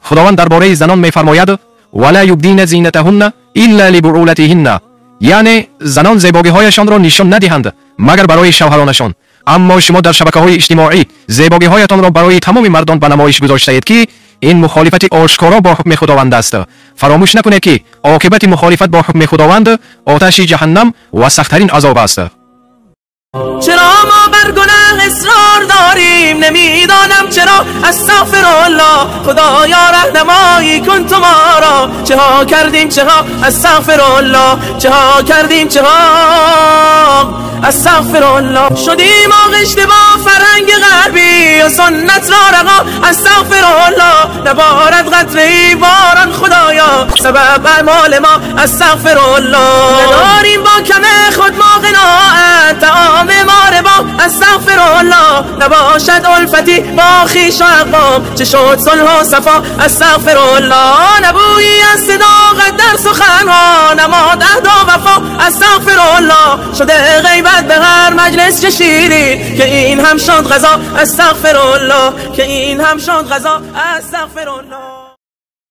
Худованд дар бораи занон мефармояд: ولا یبدین زینتهن الا لبعولتهن، یعنی زنان زیباگی‌هایشان را نشان ندهند مگر برای شوهرانشان. اما شما در شبکه‌های اجتماعی زیباگی‌هایتان را برای تمام مردان به نمایش گذاشته‌اید که این مخالفت آشکارا با حکم خداوند است. فراموش نکنید که عاقبت مخالفت با حکم خداوند آتش جهنم و سخت‌ترین عذاب است. چرا ما بر گناه اصرار داریم؟ نمیدانم چرا. استغفر الله، خدایا رهنمایی کن تو ما را. چه ها کردیم چه ها، استغفر الله، چه ها کردیم چه ها، استغفر الله. شدیم آغشته با فرهنگ غربی و سنت را رقا، استغفر الله. نبارد قطره ای باران خدایا سبب اعمال ما، استغفر الله. نداریم با کم خود ما قناعت، طعام ما ربا، استغفر الله. نباشد الفتی با خویش و اقوام، چه شد صلح و صفا، استغفر الله. نبویی از صداقت در سخنها، نماد عهد و وفا، استغفر الله. شده غیبت به هر مجلس چه شیرین، که این هم شد غذا، استغفر الله، که این هم شد غذا، استغفر الله.